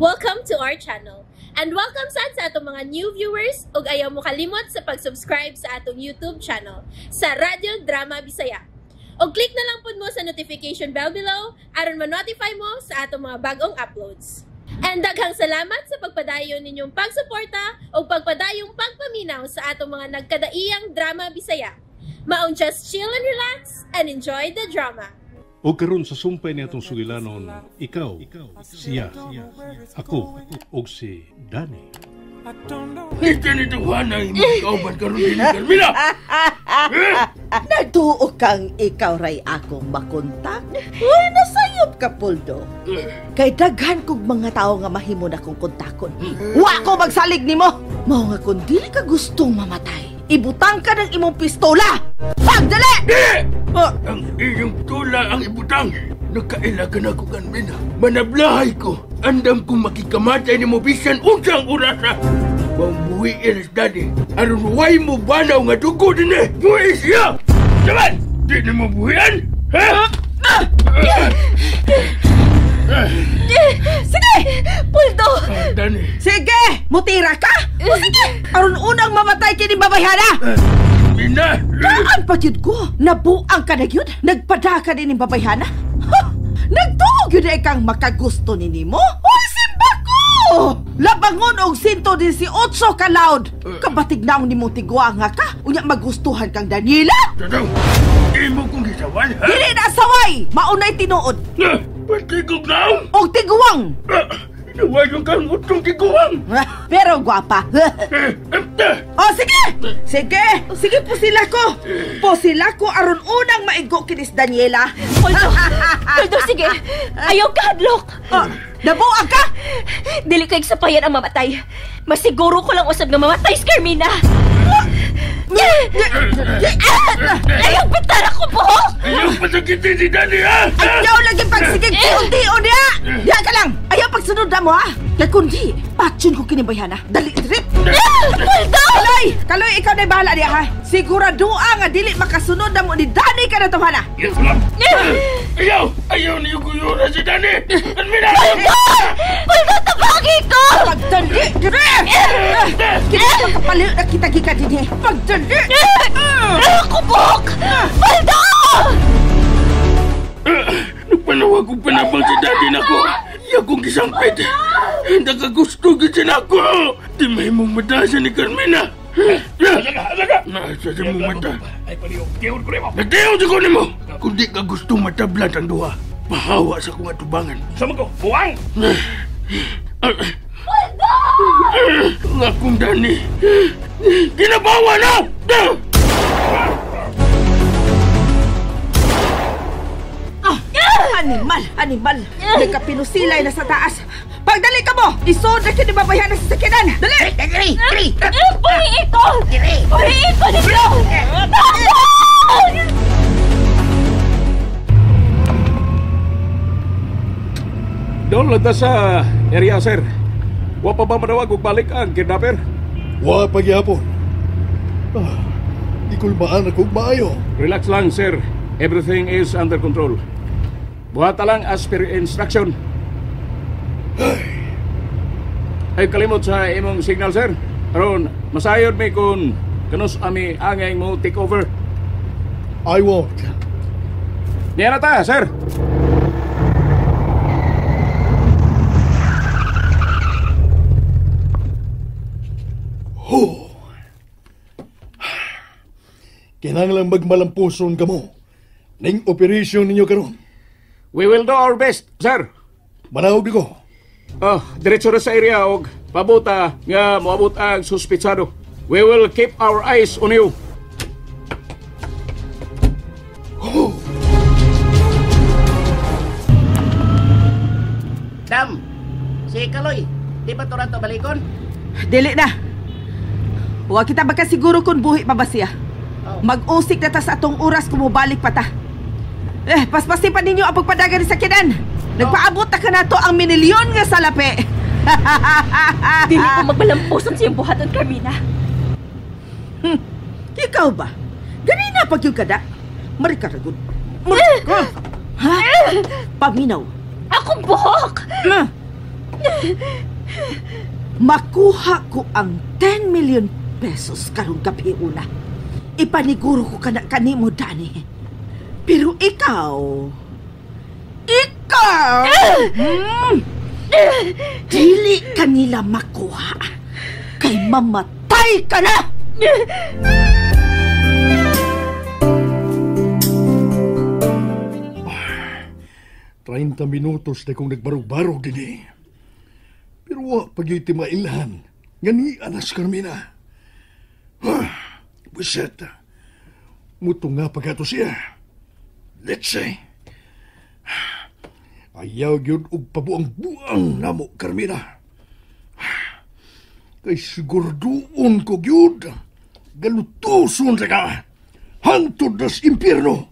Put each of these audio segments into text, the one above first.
Welcome to our channel. And welcome sad sa atong mga new viewers ug ayaw mo kalimot sa pag-subscribe sa atong YouTube channel sa Radyo Drama Bisaya. Og click na lang pud mo sa notification bell below aron ma-notify mo sa atong mga bagong uploads. And daghang salamat sa pagpadayon ninyong pagsuporta ug pagpadayong pagpaminaw sa atong mga nagkadaiyang drama Bisaya. Maong just chill and relax and enjoy the drama. O karon sa sumpay ni atong sugilanon, ikaw, siya, ako, og si Danny. Hindi ni Juana ang kauban karon ni Carmina. Nagtuo kang ikaw ray akong makontak. Uy, nasayop ka, Puldo. Kay daghan kog mga tao nga mahimo na kong kontakon. Wa ko magsalig nimo. Mao nga kun dili ka gustong mamatay, ibutang ka ng imong pistola. Pagdali! Di! Ang iyong tula ang ibutang. Nagkaila ka na ko, Carmina. Manablahay ko. Andam kong makikamatay ni mo bisan unsang orasa. Mabuhi iris, Daddy. Aron way mo banaw nga dugo din eh. Buhi siya! Saman! Di ni mo buhian? Ha? Sige! Puldo! Danny. Sige! Mutira ka? O sige! Aron unang mamatay kini babayhana! Mina! Kaan pa yun ko? Nabuang ka na yun? Nagpada ka din ni babayhana? Huh? Nagtuog yun na ikang makagusto ni nimo? Uy, simba ko! Labangon og sinto din si Otso ka loud! Kabatig naong ni mong tigwa nga ka? Unya magustuhan kang Daniela? Tatang! Imo kong gisawan, ha? Dili na saway! Maunay tinuod! Patigog naong! Og tiguang! Inawayon kang utong tiguang! Pero gwapa! Oh, sige! Sige! Sige, pusila ko! Pusila ko aron unang maigo kinis Daniela! Puldo! Puldo, sige! Ayaw ka, hadlok! Oh, nabuang ka! Dili ko sapayan ang mamatay. Masiguro ko lang usab nga mamatay si Carmina! Ayaw, bitara ko buhok! Ayaw pasakitin si Danny, ha? Ayaw lagi pagsigig kundi o niya! Diya ka lang! Ayaw pagsunod na mo, ha? Kaya kundi, patsun ko kinibayhana. Dali, trip! Puldo! Kaloy! Kaloy, ikaw na'y bahala niya, ha? Sigurado nga dili makasunod na mo ni Danny ka na tawhana! Yes, ma'am! Ayaw! Ayaw niyo kuyura si Danny! Carmina! Puldo! Puldo, tabagi ko! Pagdali! Dire! Kita makapaliw na kita gikan din, eh! Pagdali! Kubok! Puldo! Nagpanawag ko panabang si Daddy na ko. Iya kong gisampit. Hindi ka gusto gitsin ako. Di may mong mata siya ni Carmina. Nasa siya mong mata. Nagtiyaw siya ko ni mo. Kung di ka gusto matablat ang duha, pahawa sa kong atubangan. Sama ko, buwang! Puldo! Ang akong Danny, ginabawa na! Animal! Animal! Nagkapinusilay na sa taas! Pagdali ka mo! Isod na kinibabayan na sa sakyanan! Dali! Dali! Buhiin ko! Buhiin ko nito! Tabang! Doon lang ta sa area, sir. Wa pa ba manawag og balik ang kidnapper? Wa pa gyapon. Ikulbaan ako maayo. Relax lang, sir. Everything is under control. Buhata lang as per instruction. Ay kalimot sa imong signal, sir. Aron, masayod mi kung kanus ami angay mo take over. I won't. Niya na ta, sir. Ho! Kinahanglang magmalampuson ka mo. Ning operation ninyo karon. We will do our best, sir. Manawag ko. Oh, diretso ra sa area og pabuta nga moabot ang suspitsado. We will keep our eyes on you. Oh. Dam, si Kaloy, di ba to balikon? Dili na. Huwag kita magkasiguro kung buhi pa ba siya. Oh. Mag-usik na ta sa atong oras kung mubalik pa ta. Eh, paspasi pa ninyo ang pagpadagan ni sakyanan. Nagpaabot na ka na to ang minilyon nga salapi. Dili ko magbalampuson sa iyong buhaton, Carmina. Ikaw ba? Ganina pag yung kada. Marikaragod. Marika. Ha? Paminaw. Akong buhok! Makuha ko ang 10 million pesos karong gabi una. Ipaniguro ko kana kanimo, Danny. Pero ikaw, dili kanila makuha. Kay mamatay ka na! 30 minutos na kong nagbarog-barog din eh. Pero wa pag-iti mailhan, nga ni anas Carmina. Buset, muto nga pagkato siya. Let's say, ayaw yun og pabuang-buang namo, Carmina. Kay sigurduon ko yun, galutuson sa ka, hantod nas impyerno.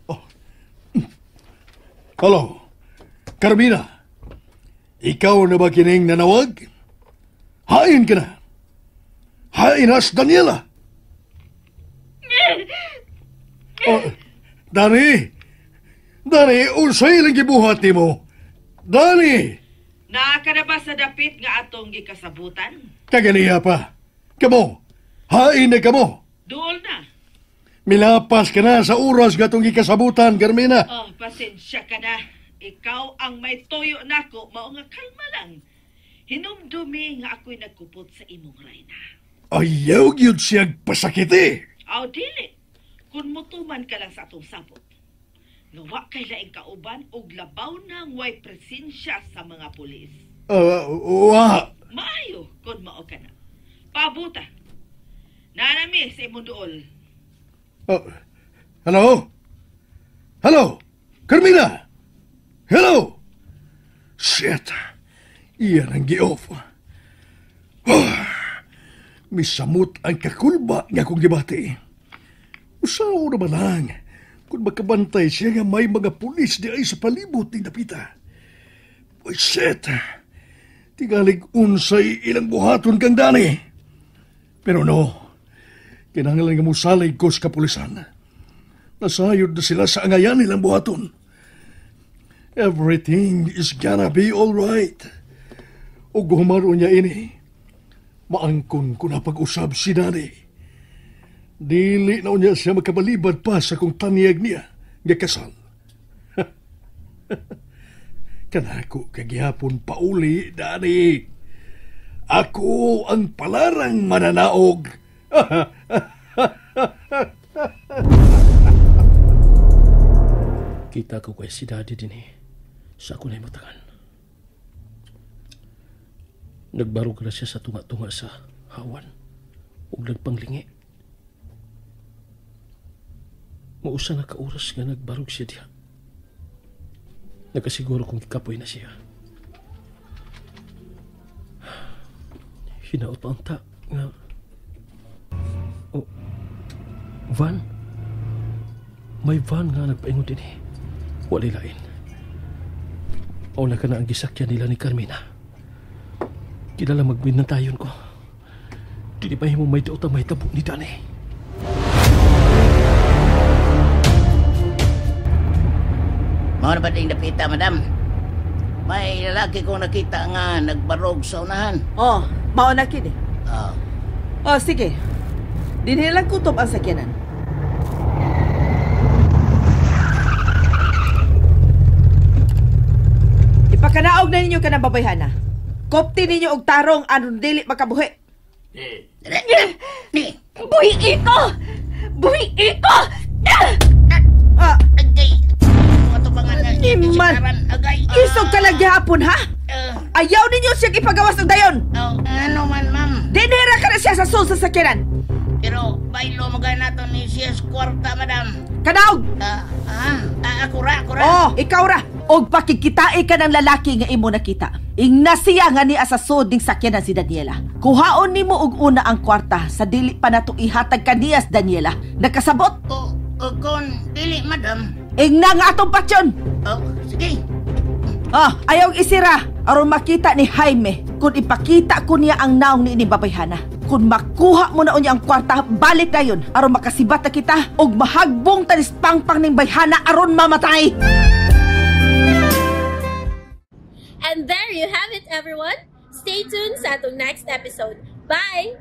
Oh. Hello, Carmina. Ikaw na ba kining nanawag? Hain ka na. Hain as Daniela. Oh, Dani! Dani, unsay ilang gibuhat nimo? Dani! Naa ka na ba sa dapit nga atong gikasabutan? Kaganiha pa. Kamo, hain na kamo. Duol na. Milapas ka na sa oras nga atong gikasabutan, Carmina. Oh, pasensya ka na. Ikaw ang may toyo nako, mao nga kalma lang. Hinumdumi nga ako'y nagkupot sa imong rayna. Ayaw gyud siyag pasakiti. Aw dili. Kun mutuman ka lang sa atong sabot. Nga wa kay laing kauban og labaw nang way presensya sa mga pulis. Wa. Maayo kun mao ka na. Pabuta. Nanami sa imong duol. Hello? Hello? Carmina? Hello? Shit. Iyan ang gi-off. Oh, misamot ang kakulba nga akong gibati. Usaw naman lang kung makabantay siya nga may mga pulis di ay sa palibot ni Dapita. Oh, shit. Tingalig unsay ilang buhaton kang Dani. Pero no, kinahanglan nga mosalig ko sa kapulisan. Nasayod na sila sa angayan nilang buhaton. Everything is gonna be all right. Ug humaro niya ini. Maangkon ko na pag-usab si Daddy. Dili na niya siya makabalibad pa sa kong tanyag niya nga kasal. Kanako kagihapon pauli, Daddy. Ako ang palarang mananaog. Kita ko kay si Daddy din eh. Sa ako na'y matangan. Nagbarog na siya sa tunga-tunga sa hawan ug nagpanglingi. Mausa na ka oras nga nagbarog siya diha. Nakasiguro kung kapoy na siya. Hinaot pa ang ta nga... Oh, van? May van nga nagpaingon din eh. Walay lain. Pauna ka na ang gisakyan nila ni Carmina. Kilala magwinantayon ko. Dili pa himo may daot ang may tabo ni Danny. Mao na ba ding dapita, madam? May lalaki kong nakita nga nagbarog sa unahan. Oh, mao na kini. Oh. Oh, sige. Dinhi lang kutob ang sakyanan. Ipakanaog na ninyo kanang babayhana. Kopti ninyo og tarong aron dili makabuhi. Buhi ko! Buhi ko! Ah! Iman! Isog ka lang gihapon, ha? Ayaw ninyo siyang ipagawas og dayon! Ano man, ma'am? Dinhira ka na siya sa sul sa sakyanan! Pero bailo magana to ni siya sa kwarta, madam. Kanaog! Ako ra, ako ra. Oh, ikaw ra. Og pakikitai ka ng lalaki nga imo nakita. Ingna siya nga niya sa sud ning sakyanan si Daniela. Kuhaon nimo og una ang kwarta sa dili pa nato ihatag kaniya si Daniela. Nakasabot? O kon dili, madam. Ingna nga atong patyon. Oh, sige. Ah, ayaw isira aron makita ni Jaime kung ipakita ko niya ang naong ni babayhana. Kung makuha mo na unya ang kwarta, balik na yun aron makasibat na kita og mahagbong tanis pangpang ning bayhana aron mamatay. There you have it, everyone. Stay tuned sa atong next episode. Bye!